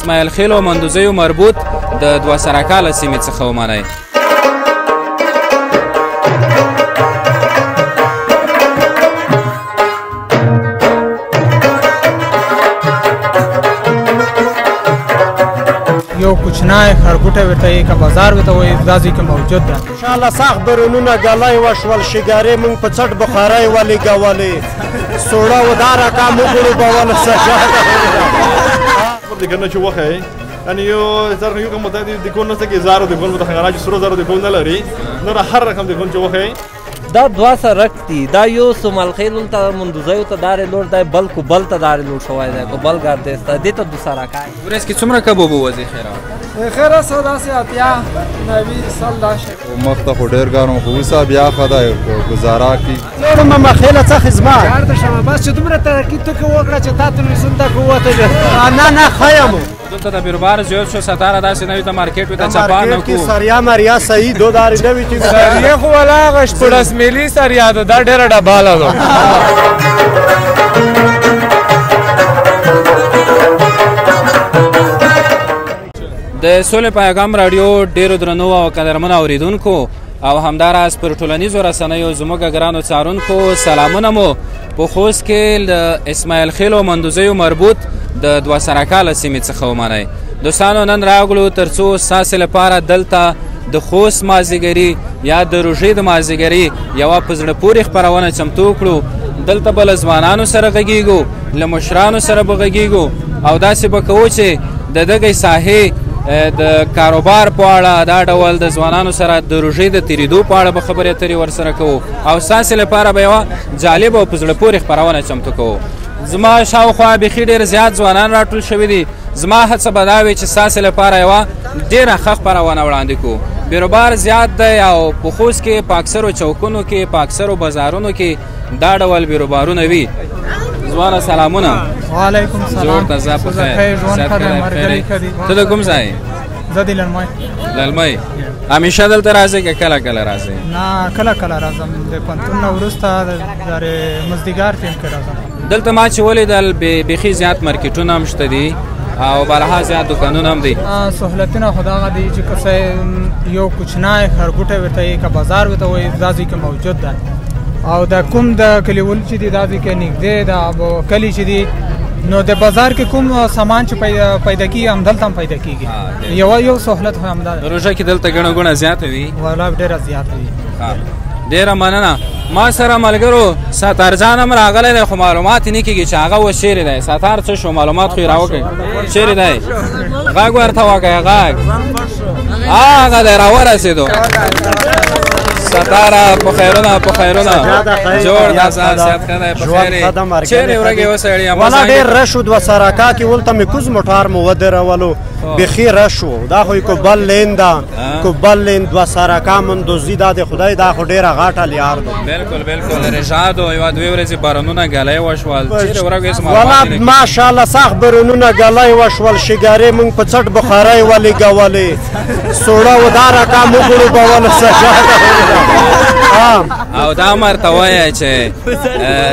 اسماعیل خیلو مندوزیو مربوط د دوه سرکا له سیمې څخه ومنئ. یو کوچنی ښارګوټی ورته یې که بازار ورته وایي دا ځای کې موجود ده. انشاءالله سخت برونونه ګلۍ وشول، شګارې مونږ په څټ بخارۍ ولګولې، سوړه و دا رقم وګړوبول. د چې وخی یعنی یو زر یو کوم ته د کون نه کې زارو د کون ته خنګ راځي سرو زارو د کون نه لري نور هر رقم د کون چې وخی. دا دوه سرک دي، دا یو سومالخیل ته مندوزیو ته دارې لور دی، بل کوبل ته دارې لور شوی دی، کوبل ګردیز ته دې ته دوه سرکای. ورځ کې څومره کباب ووځي؟ خیره خیره څه داسې 80 90 100 داسې. مخ ته خو ډېر ګرم خو اوس بیا ښه دی ګزاره کېږي. نور مخېله څه خدمت کار ته شمه، بس چې دومره ترقي ته وکړه چې تا تلویزیون ته ووته. نه نه ښه یم. دلته د بیروبار زیات شو ستاره داسې نوي ته مارکیټ وي ته چپا نه کو سریا مریا صحیح دو دارې نوي چې سریا خو ولا هغه 16 میلی سریا ده، دا ډېره ډباله ده. د سولې پیغام راډیو ډېرو درنو او قدرمنو اورېدونکو او همداراز پر ټولنیزو رسنیو زموږ ګرانو څارونکو سلامونه مو په خوست کې له اسماعیل خیلو مندوزیو مربوط د دوه سرکا له سیمې څخه ومنئ. دوستانو نن راغلو ترڅو ستاسې لپاره دلته د خوست مازیګري یا د روژې د مازیګري یوه په زړه پورې خپرونه چمتو کړو. دلته به له ځوانانو سره غږیږو، له مشرانو سره به غږیږو او داسې به کوو چې د دغې ساحې د کاروبار په اړه دا ډول د ځوانانو سره د روژې د تېرېدو په اړه به خبرې اترې ورسره کوو او ستاسې لپاره به یوه جالب او په زړه پورې خپرونه چمتو کوو. زما شاوخوا بیخي ډېر زیات ځوانان راټول شوي دي. زما هڅه به دا وي چې ستاسې لپاره یوه ډېره ښه خپرونه وړاندې کړو. بیروبار زیات دی او په خوست کې په اکثرو چوکونو کې په اکثرو بازارونو کې دا ډول بیروبارونه وي. ځوانه سلامونه. وعلیکم سلام. جوړ ته په خیر، ژوند ښه دی، مرګري ښه دي. ته د کوم ځای؟ زه د للمۍ. للمۍ همیشه دلته راځې که کله کله راځې؟ نه کله کله راځم، د پوهنتون نه وروسته د مازدیګر ټایم کې راځم. دلته ما چې ولیدل بیخي زیات مارکیټونه هم شته دي او بلها زیات دکانونه هم دي. سهولتونه خو دغه دي چې که څه یو کوچنی ښارګوټی ورته یې که بازار ورته وایي دا ځای کې موجود دی او د کوم د کلیوال چې دي دا ځای کې نږدې د کلي چې دي نو د بازار کې کوم سامان چې پیدا کېږي همدلته هم پیدا کېږي. یو سهولت خو همدا دی. روژه کې دلته ګڼه ګوڼه زیاته وي؟ ولا ډېره زیاته وي. ډېره مننه. ما سره ملګرو ستار جان هم راغلی دی خو معلومات یې نه کېږي چې هغه اوس چېرې دی. ستار څه شو؟ معلومات خو یې راوکړئ. چېرې دی؟ غږ ورته وکړئ، غږ. هغه دی راورسېدو. ستاره په خیرونه، په خیرونه. جوړ دا صحت ښه دی، په خیر یې. چېرې ورکې وسړي؟ ولا ډېر رش و دوه سرکا کې، ولته مې کوز موټر مو ودرولو، بیخي رش و. دا خو یې کوبل لین ده، کوبل لین دوه سرکا مندوزي دا د خدای دا خو ډېره غاټه لیار ده. بالکل بالکل. رژاد یوه دوې ورځې بارانونه ګلۍ وشول، چېرې ورکې اوس ولا ماشاءالله سخت بارانونه ګلۍ وشول، شګارې مونږ په څټ بخارۍ ولګولې، سوړه و دا رقم وګړوبول. او دا مرته وایه چې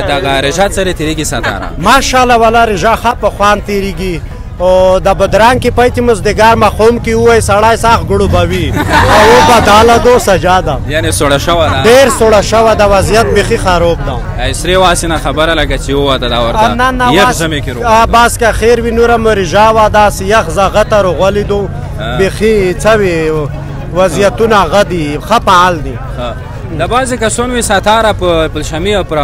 دغه رژاد سره تېرېږي ستاره؟ ماشاءالله ولا رژا ښه په خوان تېرېږي. او د بدران کې پای چې مزدګار مخوم کې وای سړی سخت ګړوبوي او بداله دو سجا ده، یعنې سوړه شوه ده، ډېر سوړه شوه ده، وضعیت بیخي خراب ده. سرې واسې نه خبره لکه چې ووته دا ورته یخ ژمي کې روغ بس که خیر وي نوره مو رژا وه داسې یخ زغته روغولې دو بیخي څه وي وضعیتونه هغه دي، ښه فعال دي. د بعضې کسانو وي ستاره په پلشمي او پر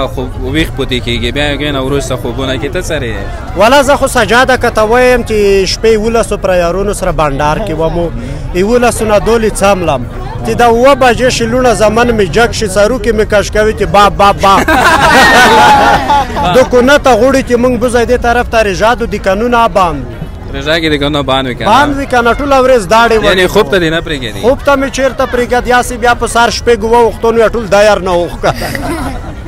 ویښ پوتې کېږي، بیا هغې نه وروسته خوبونه کې ته څرې؟ ولا زه خو سجاده که ته وایم چې شپې یولسو پر یارونو سره بنډار کې ومو، یولسو نه دولې څملم چې دا 7 بجې شي لوڼه زمن مې جګ شي، سرو کې مې کش کوي چې با با با دکونه ته غوړي چې موږ بوځی دې طرف ته رژادو دکانونه بند رضا کې د کنه بان وکنه، بان وکنه ټول ورځ داړې وړي، یعنی خوب ته دی نه پرېږدي. خوب ته مې چیرته پرېږدي؟ یاسې بیا په سهار شپې ګوه وختونو ټول دایار نه وښکه.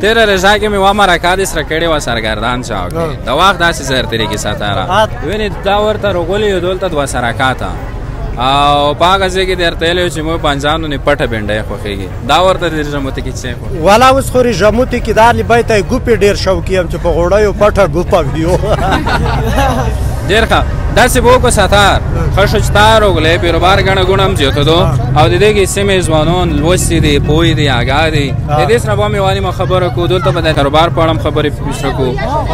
تېره رضا کې مې وه مرکه دې سره کړې وه سرګردان چاو کې د وخت داسې زر تېرېږي ستاره وینې دا ورته روغولې یو دلته دوه سرکاته او په هغه ځای کې درته ویلي چې موږ پنځانو نه پټه بنډۍ خوښېږي، دا ورته د رژموتي کې څه خوښېږي؟ والا اوس خو رژموتي کې دا لبای ته ګوپې ډېر شوقي یم چې په غوړیو پټه ګوپه ویو. ډېر ښه. داسې به وکړو ستار، ښه شو چې تا راغلی، بیروبار ګڼه ګوڼه هم زیاته ده او د دې سیمې ځوانان لوستي دي، پوه دي، آګاه دي. د دې سره به هم یوه نیمه خبره کوو، دلته به د کاروبار په اړه هم خبرې سره کوو.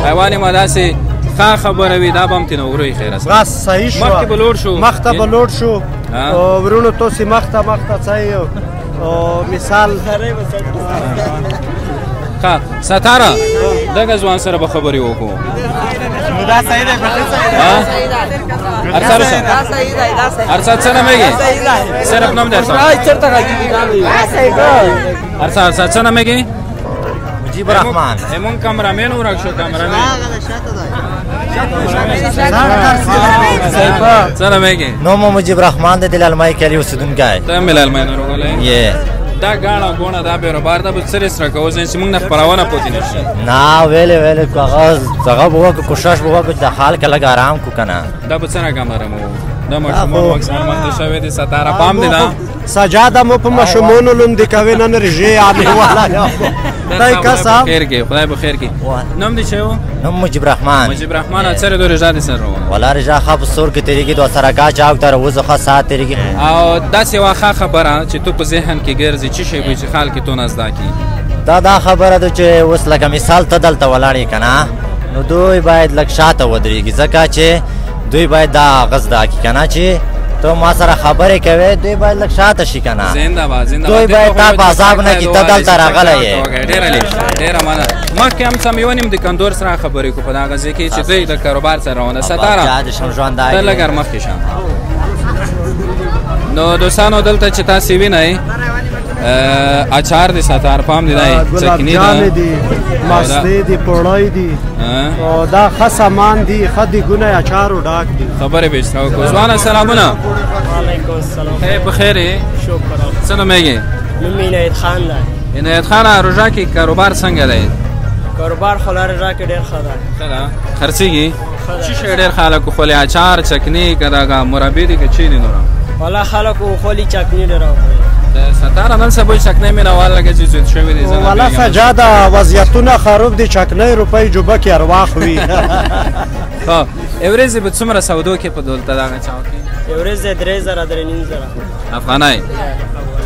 یوه نیمه داسې ښه خبره وي، دا به هم ترېنه وروي. خیره بس صحیح شوه، مخکې به لوړ شو، مخته به لوړ شو. ورونو تاسې مخته مخته ځئ. مثال ښه ستاره دغه ځوان سره به خبرې وکړو. دا صحیح دی، ارسا څه نومېږي؟ صرف نوم درته. ارسا ارسا څه نومېږي؟ مجیب الرحمن. مونږ کمرامین ورک شو، کمرامین څه نومېږي؟ نوم مجیب الرحمن دی، د لالمای کلي اوسېدونکی. ته هم لالمای نه راغلی؟ یې. دا ګاڼه ګوڼه دا بیروبار دا به څه سره کوو چې موږ نه خپرونه پوتې نه شي؟ نه ویلې ویلې هغه به وکړو، کوشش به وکړو چې د خلک لږ آرام کړو که نه. دا به څه رقم آراموو؟ دا ماشومان واکسین ماته شوی دی ستاره، پام دی دا سجاده مو په ماشومانو لوندې کوي نن رژې عامې والا. دای کسا خیر کې، خدای به خیر کې. نوم دې څه و؟ نوم مجیب رحمان. مجیب رحمان، څه د رژا دې سره روان؟ ولا رژا ښه په سور کې تېرېږي، دوه سرکا چاک ته راوځو، ښه ساعت تېرېږي. او داسې یوه ښه خبره چې ته په ذهن کې ګرځي، څه شی وي چې خلک یې تو نه زده کړي؟ دا خبره ده چې اوس لکه مثال ته دلته ولاړ یې که نه، نو دوی باید لږ شاته ودرېږي، ځکه چې دوی باید دا هغه زده کړي که نه، چې ته ما سره خبرې کوې، دوی باید لږ شاته شي که نه. زنده باد، زنده باد. دوی باید تا په عذاب نه کړي، ته دلته راغلی یې. ډېره لې ډېره مننه. مخکې هم سم یو نیم د کندور سره خبرې کو په دغه ځای کې چې دوی د کاروبار سره روانه. ستاره ته لږ مخکې شه. نو دوستانو دلته چې تاسې وینئ اچار دی ستار، پام دی دی چکنی ده، دی مستې دی، پړای دی، او دا ښه سامان دی، ښه دیګونه اچارو ډاک دی. خبرې به سره وکړو. ځوانه سلامونه. وعلیکم السلام. په خیر یې؟ شکر. څه نومېږي؟ نوم مې عنایت خان دی. عنایت خان، روژه کې کاروبار څنګه دی؟ کاروبار خو لا روژه کې ډېر ښه دی. ښه ده، خرڅېږي؟ څه شی ډېر خلکو خولې؟ اچار، چکني، که دغه مربي دي که چی دي نور؟ والا خلکو خولې چکني ډېره وخوري. ستاره نن سبا چکنۍ مینه وال لکه چې زیات شوي دي. والا سجاده وضعیتونه خراب دي، چکنۍ روپۍ جوبه کې ارواح وي. ښه، ورځې به څومره سودو کې په دلته دغه چاو کې؟ ورځې 3000 3,500 افغانۍ.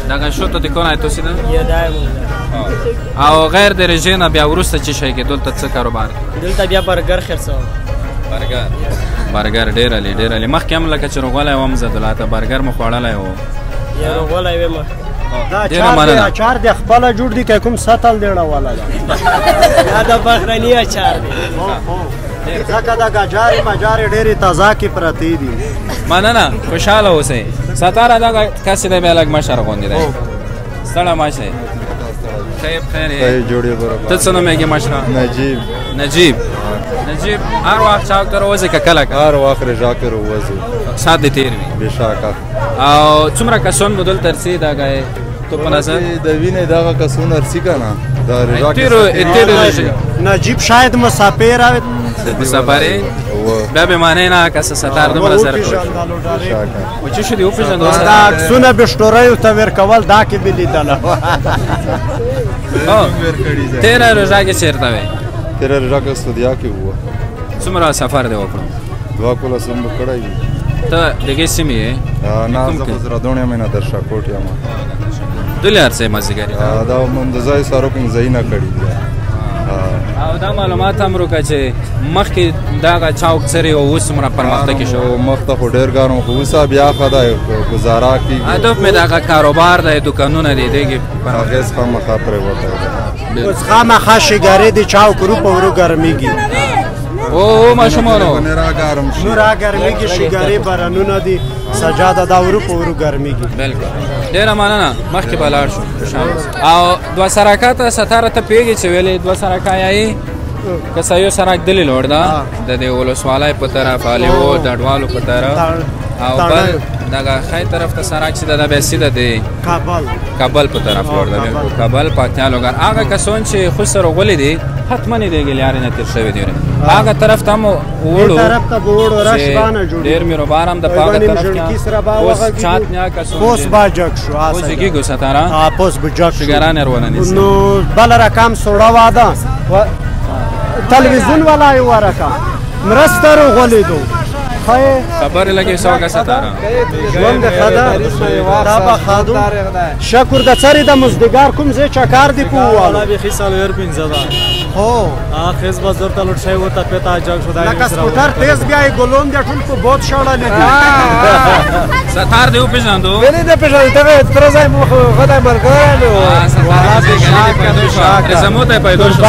دغه شو ته د کونه تاسو ده؟ یو دا مونږ. او غیر د رژې نه بیا وروسته څه شی کې دلته څه کاروبار کې؟ دلته بیا برګر خرڅوم. برګر، برګر ډېر علي، ډېر علي. مخکې هم لکه چې روغلی وم زه دلته، برګر مو خوړلی و. یو روغلی وم مخکې. دا اچار دی، اچار دی خپله جوړ دی که کوم سطل دی ړولی ده؟ دا د بهرني اچار دی، ځکه دا ګاجارې مجارې ډېرې تازه کې پرتې دي. مننه، خوشحاله اوسئ. ستاره دغه کس دی بیا لږ مشر غوندې دی، ستړی مه شئ. خیر خیر یې جوړ یې برابر. ته څه نومېږې مشره؟ نجیب. نجیب، نجیب هر وخت چاک ته راوځې که کله کله؟ هر وخت رژا کې راوځو، ساعت دې تېر وي. بېشکه. او څومره کسان مو دلته رسي دغه تو په نظر؟ د وینې دغه کسونه رسي که نه د رژا کې. تېرو نجیب شاید مسافر مسافر بیا به معنی نه کس ستار دومره سره و چې شو دی وپېژندل. دا عکسونه به شټوریو ته ورکول، دا کې به لیدله. تېره روژه کې چېرته وې؟ تېره روژه کې سعودیا کې وه. څومره سفر دی وکړو؟ 2 کاله څومره کړی وي. ته دغې سیمې یې؟ نه، زه خو زرادوڼ یم، نه درشاکوټ یم. دلې هر څه مازدیګر دا مندوزای سارو کوم ځایونه کړي دي. او دا معلومات هم راکړه چې مخکې دغه چوک څرې او اوس څومره پرمختګ شو؟ مخته خو ډېر ګرم، خو اوس بیا ښه دی، ګزاره کېږي. هدف مې دغه کاروبار دی، دوکانونه دي، دې کې اغېز خامخا پرېوتی دی. اوس خامخا شګرې د چوک ورو په ورو ګرمېږي. او ماشومانو نور ګرمېږي، شګرې بارانونه دي، سجاده دا ورو په ورو ګرمېږي. بالکل، ډېره مننه. مخکې به لاړ شو. او دوه سرکه ته ستاره ته پوهېږې چې ویلې دوه سرکه یایي که څه یو سرک دلې لوړ ده د دې ولسوالۍ په طرف، علیو دډوالو په طرف، او بل دغه ښی طرف ته سرک چې ده دا بیا سیده دی کابل په طرف لوړ ده. بالکل، کابل پکتیا لوګر. هغه کسان چې خو سره غولي دي حتما یې دغې لارې نه تېر شوي دي. هغه طرف ته هم وړو، ډېر میروبار هم د په هغه طرف کې اوس چات نیا کسان پوس به جګ شو. اوس جګېږو ستاره، پوس به جګ شو، شګران یې ورونه نیسي. نو بله رقم سوړه واده تلویزیون والا یې ورکه مرسته روغولېدو. خبرې لګې سوګه ستاره ژوند ښه ده دا به ښه ده شکر د څرې د مزدګار کوم ځای چکار دې په ووالو بیخي څلوېر پنځه ده هو خیز بازار ته لوټ شوی و تپې ته جګ شو لکه سکوټر تیز بیا یې ګلون دی ټول په بود شړلی دي ستار دې وپېژندو ولې نه پېژندو ته تر ځای مو ښه دی ملګری مې و زموږ ته پیدا شو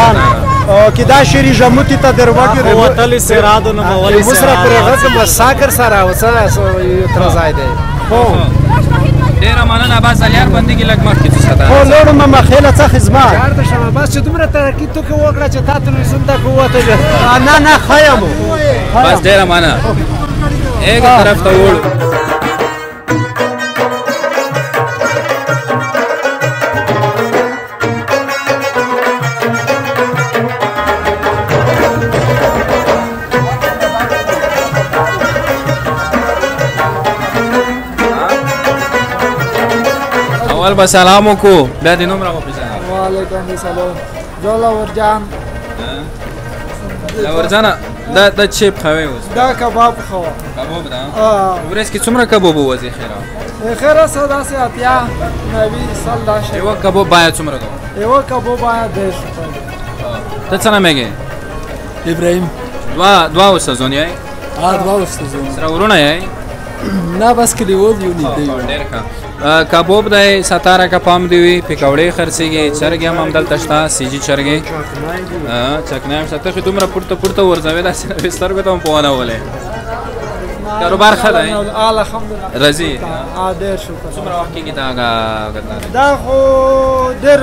که دا شری ژموتی ته در وګورې وتلی سرادو نومولی موږ سره پرې غږ مساکر سره او څه تر ځای دی هو ډېره مننه بس علیار بندګي لږ مخکې څه ساته هو لوړ ما مخېله څه خدمت یار ته شمه بس چې دومره ترقي تو کې وکړه چې تا تلویزیون ته قوت نه نه ښه یم بس ډېره مننه ایک طرف ته وړو اول به سلام وکړو بیا دې نوم راوپېژنه. وعلیکم السلام، زه لورجان. لورجانه دا دا چې پخوې اوس؟ دا کباب پخوه. کباب ده؟ ورځ کې څومره کباب ووځي خیره؟ خیره څه داسې 80 90 100 دا شی. یو کباب باید څومره ده؟ یو کباب باید 30 روپۍ. ته څه نومېږې؟ ابراهیم. دوه استادان یې؟ دوه استادان. سره وروڼه یې؟ نه بس کلیوال یو نږدې یو. ډېر ښه. کباب دی ستاره که پام دی وي، پکوړې خرڅېږي، چرګې هم همدلته شته، سیجي چرګې، چکنۍ هم شته. ته خو دومره پورته پورته ورځوې داسې نه وي سترګو ته هم په ونه ولې. کاروبار ښه دی؟ الحمدلله راځي. ډېر شکر. څومره وخت کېږي دا دا خو ډېر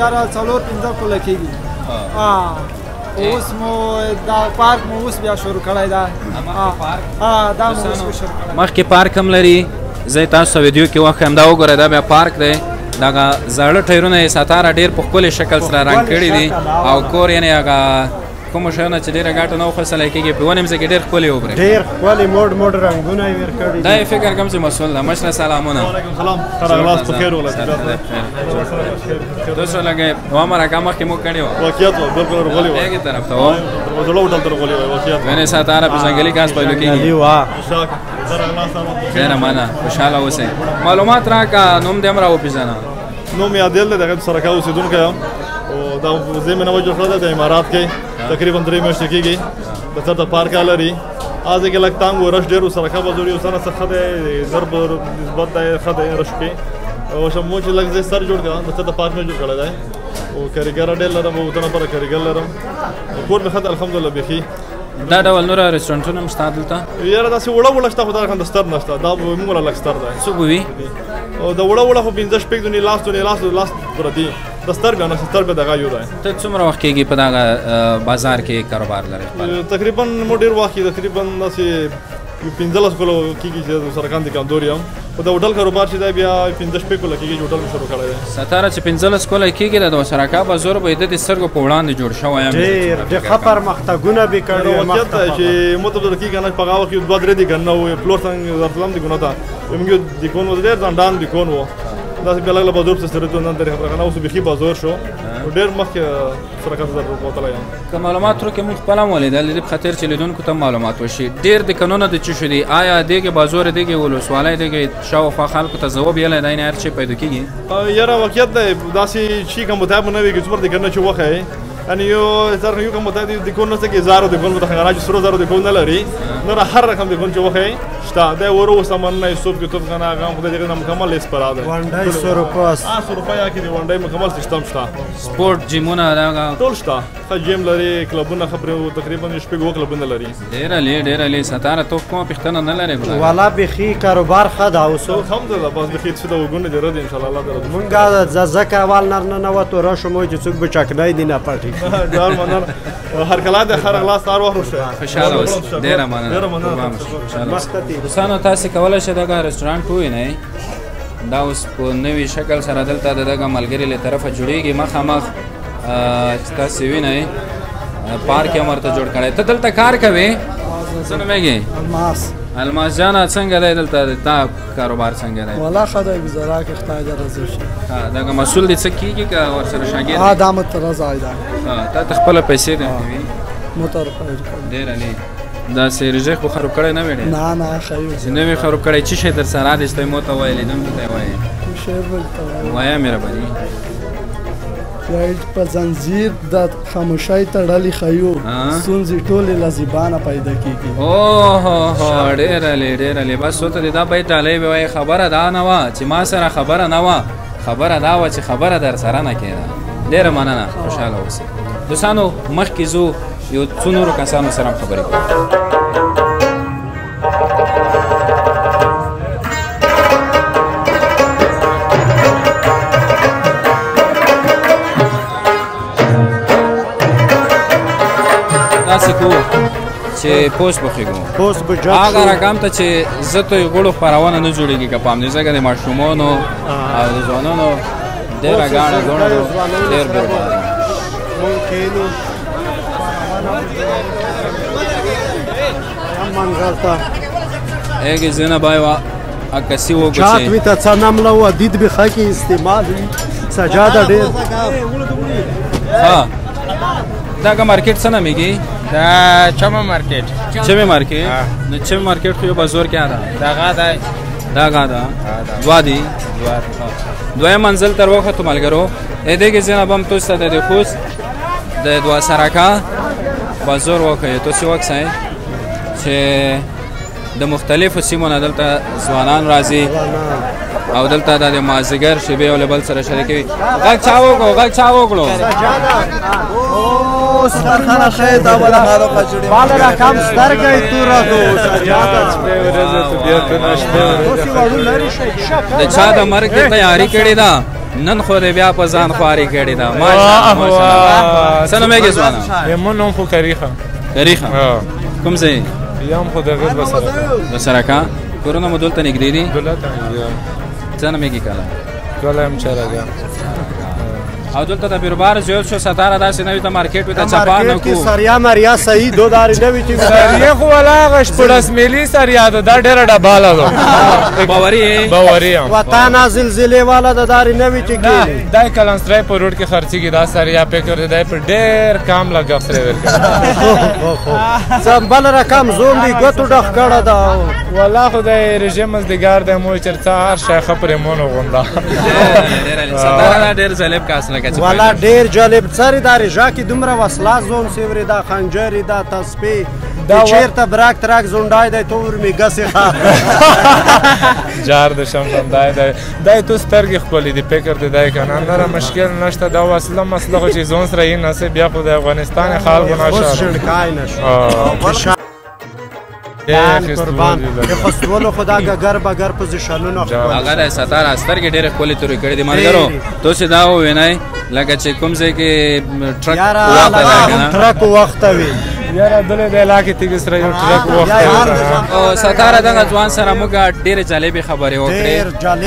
یاره 4-5 کاله کېږي. اوس مو دا پارک مو اوس بیا شروع کړی دا. دا مو اوس شروع کړی. مخکې پارک هم لري، زه تاسو ویډیو کې وښیم. دا وګورئ دا بیا پارک دی، دغه زاړه ټایرونه یې ستاره ډېر په ښکلي شکل سره رنګ کړي دي، او کور یعنې هغه کومو شیانو چې ډېره ګټه نه وخوستلی کېږي په ونې مځکې ډېر ښکلي وبرېښي. ډېر ښکلي موډ موډ رنګونه یې ورکړي. دا یې فکر کوم چې مسؤل ده. مشره سلامونه. وعلیکم سلام، ښه راغلاست، په خیر ولسئ. دوسره لږه وه مرکه مخکې مو کړې وه. واقعیت وه، بالکل ورغلي وه. هغې طرف ته وه. زړه هوټل ته ورغلي وه، واقعیت وه. وینې ستاره په ځنګلي کاس پیدا کېږي. ډېره مننه، خوشحاله اوسئ. معلومات راکړه، نوم دې هم راوپېژنه. نوم مې عادل دی، د هغې د سرکا اوسېدونکی یم. او دا ځای مې نوی جوړ کړی دی د امارات کې، تقریبا 3 میاشتې کېږي. د چېرته پارک لري، هغه ځای کې لږ تنګ و، رش ډېر و، سرکا بازار یو څه نه څه ښه دی، ضرب نسبت دی ښه دی رش کې. او مو چې لږ ځای سر جوړ کړ، د چېرته پارک مې جوړ کړی دی. او کاریګر ډېر لرم، او ته نفره کاریګر لرم. کور مې ښه دی الحمدلله بیخي. دا ډول نور رستورانتونه هم شته دلته؟ یاره داسې وړه وړه شته، خو دا رقم د ستر نه شته، دا موږ له لږ ستر دی. څوک وي؟ او د وړه وړه خو 5 شپږ دونې لاس دونې لاس لاس پردي، د ستر بیا نشته، ستر بیا دغه یو دی. ته څومره وخت کېږي په دغه بازار کې کاروبار لرې خپل؟ تقریبا مو ډېر وخت کېږي، تقریبا داسې 15 کاله کېږي چې د سرکان دکاندور یم. خو د هوټل کاروبار چې دی بیا 5 شپږ کاله کېږي چې هوټل مې شروع کړی دی. ستاره چې 15 کاله کېږي د دوسرکا بازار به د سترګو په وړاندې جوړ شوی یم. ډېر ډېر ښه پرمختګونه به کړي. واقعیت دی چې مو ته بدل کېږي نه، په هغه وخت کې 2-3 دکان نه وو، پلور څنګه درتلم دکانو ته، موږ یو دکان و، ډېر ځنډان دکان و، داسې بیا لږ له بازار څخه سره نن درې خبره نه، اوس بیخي بازار شو، ډېر مخکې سرکا ته وتلی یم. که معلومات ورکړې موږ خپله هم ولیدل، د دې په خاطر چې لیدونکو ته معلومات وشي. ډېر دکانونه د څه شو دي؟ آیا دغې بازار، دغې ولسوالۍ، دغې شاوخوا خلکو ته ځواب ویلی دی نه هر څه پیدا کېږي؟ یاره واقعیت دی داسې چې کوم متعب نه وي، څومره دکانونه چې وښیې یعنې یو زر یو کوم متعب دکان نشته کې زارو دکان ته خنګ راځي، سرو زارو دکان نه لري، نور هر رقم دکان چې وښیې شته. دی ورو سامان نه سوپ کې توپ کنه، هغه هم خدای دې مکمل لیست پرا دی. ونډۍ 100 روپۍ، 100 روپۍ کې دی ونډۍ مکمل سیستم شته. سپورت جیمونه دا ټول شته، ښه جیم لري، کلبونه ښه پرې تقریبا 6 کلبونه لري. ډېر عالي، ډېر عالي. ستاره ته کومه پوښتنه نه لرې؟ والا بیخي کاروبار ښه ده اوس الحمدلله، بس بیخي څه د وګونو دې ردی ان شاء الله. الله دې مونږ ځکه اول نر نه وتو راشو مو چې څوک به چکنۍ دي نه پټي. ډېر مننه، هر کله د هر غلاس هر وخت وشي. خوشحاله اوسئ، ډېره مننه، ډېره مننه. دوستانو تاسې کولی شئ دغه رستورانټ ووینئ، دا اوس په نوي شکل سره دلته د دغه ملګري له طرفه جوړېږي. مخامخ چې تاسې وینئ پارک یې هم ورته جوړ کړی. ته دلته کار کوې؟ څه نومېږې؟ الماس. الماس جانه څنګه دی دلته د تا کاروبار څنګه دی؟ والا ښه دی، ګزاره کې خدای دې راضي شي. دغه مسؤل دې څه کېږي که ورسره شاګرد؟ دا مو ته رضا ده. تا ته خپله پیسې درکوي؟ مو ته روپۍ ورکوي. ډېر عالي. دا سیرجه خو خراب کړی نه وي؟ نه نه ښه یو چې نه وي خراب کړی. څه شی در سره دی چې ته مو ته وایې، لیدونکو ته یې وایې؟ شی ورته وایه مهرباني. وایي په زنځیر د خاموشۍ تړلې ښیو، ستونزې ټولې له زبانه پیدا کېږي. اوه هو، ډېر عالي ډېر عالي. بس ته دې دا بیت ډالۍ به وایې. خبره دا نه وه چې ما سره خبره نه وه، خبره دا وه چې خبره در سره نه کېده. ډېره مننه، خوشحاله اوسئ. دوستانو مخکې ځو، یو څو نورو کسانو سره هم خبرې کوو. داسې کوو چې پوست پخېږو، پوست به جګ هغه رقم ته چې زه ته یې غوړو خپرونه نه جوړېږي که پام دې، ځکه د ماشومانو او د ځوانانو ډېره ګاڼه ګوڼه ډېر بیروبار دی. مونږ کښېنو منزل ته هغې ځای به عکاسي وکړو چات وي ته څه نمله وه دید به ښه کې استعمال وي سجاده ډېر. ها دا که مارکیټ څه نومېږي؟ دا چمه مارکیټ. چمه مارکیټ؟ نو چمه مارکیټ خو یو بازار کې ده. دغه دی. دغه ده. دوه دي. دویم منزل تر وختو ملګرو دې کې ځینې به هم تاسو ته د خوست د دوه سرکه بازار وښیو. تاسو وکسئ چې د مختلفو سیمو نه دلته ځوانان راځي او دلته د مازدیګر شیبې یو له بل سره شریکوي. غږ چا وکړو؟ غږ چا وکړو؟ بالا رقم سترګه یې توره دو سجاده. د چا د مرګ تیاري کړې ده، نن خو دې بیا په ځان خواري کړې ده. ماشاءالله ماشاءالله. څه نومېږې ځوانه؟ زموږ نوم خو کریخه. کریخه کوم ځای؟ یم خو د غز بسرکه. بسرکه. کورونه مو دلته نږدې دي؟ دلته نږدې. څه نومېږي کله؟ کله یم چرګه. او دلته د بیروبار زیات شو ستاره داسې نوي ته مارکیټ وي ته چپا نه کو سریا مریا صحیح دو دارې نوي چې سریا خو ولا هغه شپږ میلی سریا ده، دا ډېره ډباله ده. باوري باوري یم. وطن زلزلې والا د دارې نوي چې کېږي دا کلانسرای په روډ کې خرڅېږي. دا سریا فکر دی دا په ډېر کم لګښت سره ورکوي. څه بل رقم زوم دی ګوتو ډخ کړه ده. ولا خو د رژیم مزدګار دی، مو چېرته هر شی ښه پرې مونو غونده. ستاره ډېر جالب کاس لکه والا ډیر جالب سری دا رژا کې دومره وسله زون سیوري دا خنجري دا تسپې دا چیرته براک تراک زونډای دی تور می ګسې ښه جار د شم زندای دی. دا تو سترګې ښکلې دي فکر دی دی که نه نره مشکل نشته. دا وسله مسله خو چې زون سره یې نسې بیا خو د افغانستان خلکو نه اوس شړکای نه شو. قربان د خستولو خو دا ګګر بګر پوزیشنونه هغه د ستاره سترګې ډېرې ښکلې تورې کړې دي. ملګرو تاسې دا ووینئ لکه چې کوم ځای کې ټرک وخته ده که نه، ټرک وخته وي یاره دلې د علاقې تیږې سره یو ټرک وخته. او ستاره دغه ځوان سره موږ ډېرې جالبې خبرې وکړې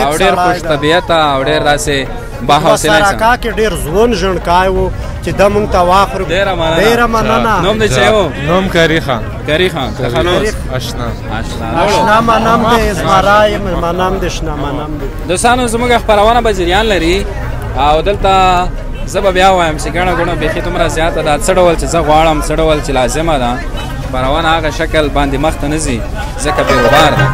او ډېر خوش طبیعته او ډېر داسې با حوصله انسان. سرکا کې ډېر ځوان ژڼکای و چې دا مونږ ته واخرو. ډېره مننه. نوم دې څه و؟ نوم کری خان. کری خان تخلص؟ اشنا. اشنا منم دې زمرای منم دې شنا منم دې. دوستانو زموږ خپرونه به جریان لري او دلته زه به بیا وایم چې ګڼه ګوڼه بیخي دومره زیاته ده، څه ډول چې زه غواړم څه ډول چې لازمه ده خپرونه هغه شکل باندې مخته نه ځي ځکه بیروبار ده.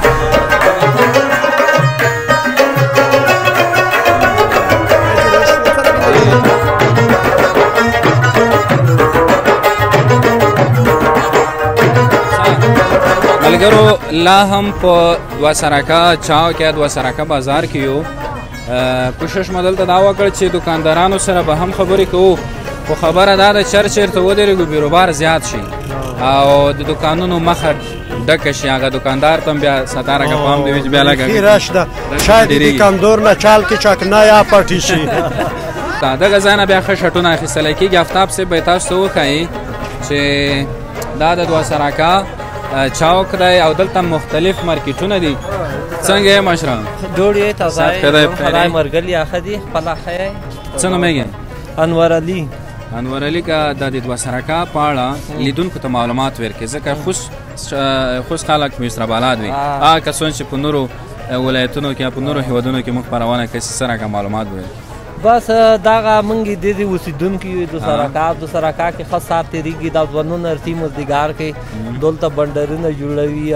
ملګرو لا هم په دوه سرکه چاو کې دوه سرکه بازار کې یو. کوشش مو دلته دا وکړ چې دکاندارانو سره به هم خبرې کوو، خو خبره دا ده چر چېرته ودرېږو بیروبار زیات شي او د دکانونو مخه ډکه شي. هغه دکاندار ته هم بیا ستاره که پام دی وي چې بیا لږه رش ده، شاید د دکاندور نه چال کې چکنا یا پټي شي. دغه ځای نه بیا ښه شټونه اخیستلی کېږي. افتاب صاحب به یې تاسو ته وښایي چې دا د دوه سرکه چوک دی او دلته مختلف مارکیټونه دي. څنګه یې مشره؟ جوړ یې تازه یې، خدای مرګلي ښه دي، خپله ښه یې. څه نومېږې؟ انور علي. انور علي که دا د دوه سرکه په اړه لیدونکو ته معلومات ورکړې، ځکه خوست خلک مې سره بلد وي، هغه کسان چې په نورو ولایتونو کې یا په نورو هېوادونو کې موږ خپرونه کوي څه رقم معلومات ورکړي. بس دغه موږ د دې اوسېدونکي یو، د سرکا کې ښه سات تېرېږي. دا ځوانونه رسي مزدګار کوي، دلته بنډرونه جوړوي،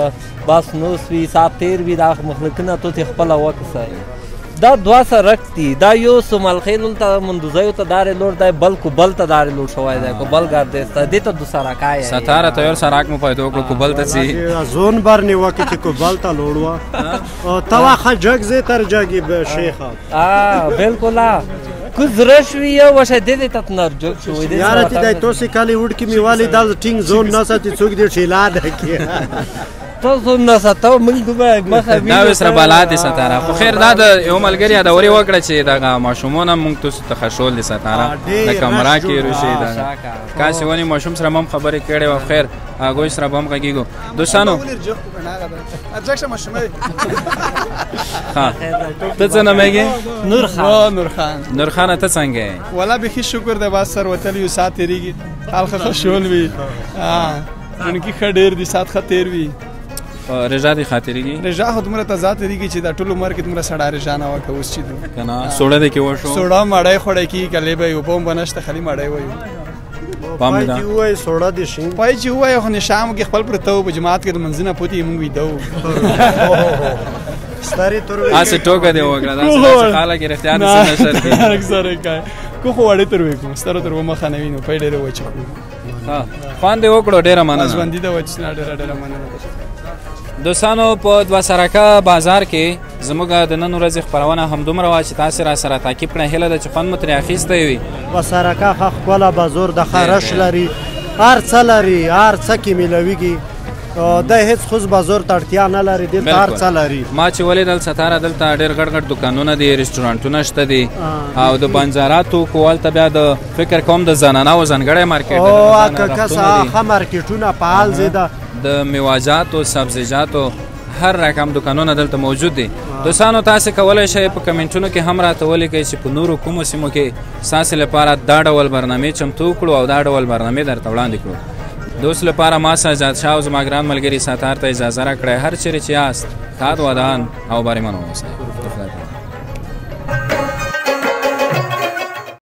بس نوس وي، سات تېر وي. دا مخلوقونه ته خپله وکسه. دا دوه سرک دي، دا یو سومالخیل دلته مندوزیو ته دارې لور دی، بل کوبل ته دارې لور شوی دی، کوبل ګردیز ته، دې ته دو سرکا یې. ستاره تیار سرک مو پیدا کړو کوبل ته ځي. زون بر نیوکه چې کوبل ته لوړ وه، ته واخه جګ ځې تر جګې شیخه. بالکل کو زړه شوي یو وشه دې دې ته نر جګ شو. یاره چې دی توسې کلي وړکې مې والي دا ټینګ زون نه ساتي، څوک دې ټیلا ده کې تاسو نه ساتو موږ دومره مخه دا وسره بالا دي ستاره. خو خیر دا د یو ملګری یادوري وکړه چې دغه ماشومونه موږ تاسو ته خشول دي ستاره د کمره کې روشي دا کاسې ونی ماشوم سره مم خبرې کړې و. خیر هغوی سره به هم غږېږو. دوستانو ته څه نومېږې؟ نور خان. نور خان. نور خانه ته څنګه یې؟ ولا بیخي شکر دی، بس سر وتلی یو ساعت تېرېږي، حال ښه شول وي، ژوندکي ښه ډېر دي، ساعت ښه تېر وي. رژا دې خاطرېږي؟ رژا خو دومره تازه تېرېږي چې دا ټول عمر کې دومره سړه رژا نه وه که اوس چې دو که نه سوړه دې کې وشو، سوړه مړی خوړی کېږي، کلې به یې اوبه هم به نشته، خالي مړی وایو. پای چې ووایي سوړه دې شي، پای چې ووایي خو نشام کې خپل پرته وو، په جومات کې د منځونه پوتې موږ ویده وو. سترې تروې هسې ټوکه دې وکړه، داسې خلک یې رښتیا داسې نشر کوي. اکثر یې کوي، کو خو وړې تروې کوم، سترو تروو مخه نه وي، نو پای ډېره وچه کړو. خوند دې وکړو، ډېره مننه. ژوندي د وچ نه ډېره ډېره مننه. دوستانو په دوه سرکه بازار کې زموږ د نن ورځې خپرونه همدومره وه چې تاسې را سره تعقیب کړئ. هیله ده چې خوند مو ترې اخیستی وي. دوه سرکه ښه ښکله بازار د ښه رش لري، هر څه لري، هر څه کې میلاویږي. دی هیڅ خوز بازار ته اړتیا نه لري، دلته هر څه لري. ما چې ولیدل ستاره دلته ډېر غټ غټ دکانونه دي، رستورانټونه شته دي، او د بنجارا توکو هلته بیا د فکر کوم د زنانو ځانګړی مارکیټ دی. او ښه مارکیټونه په حال ځای ده، د میواجاتو سبزیجاتو هر رقم دکانونه دلته موجود دي. دوستانو تاسې کولی شئ په کمنټونو کې هم راته ولیکئ چې په نورو کومو سیمو کې ستاسې لپاره دا ډول برنامې چمتو کړو او دا ډول برنامې درته وړاندې کړو. دوست لپاره ما سجاد شاه او زما ګران ملګري ستار ته اجازه راکړئ. هر چیرې چې یاست ښاد ودان او بریمن واوسئ.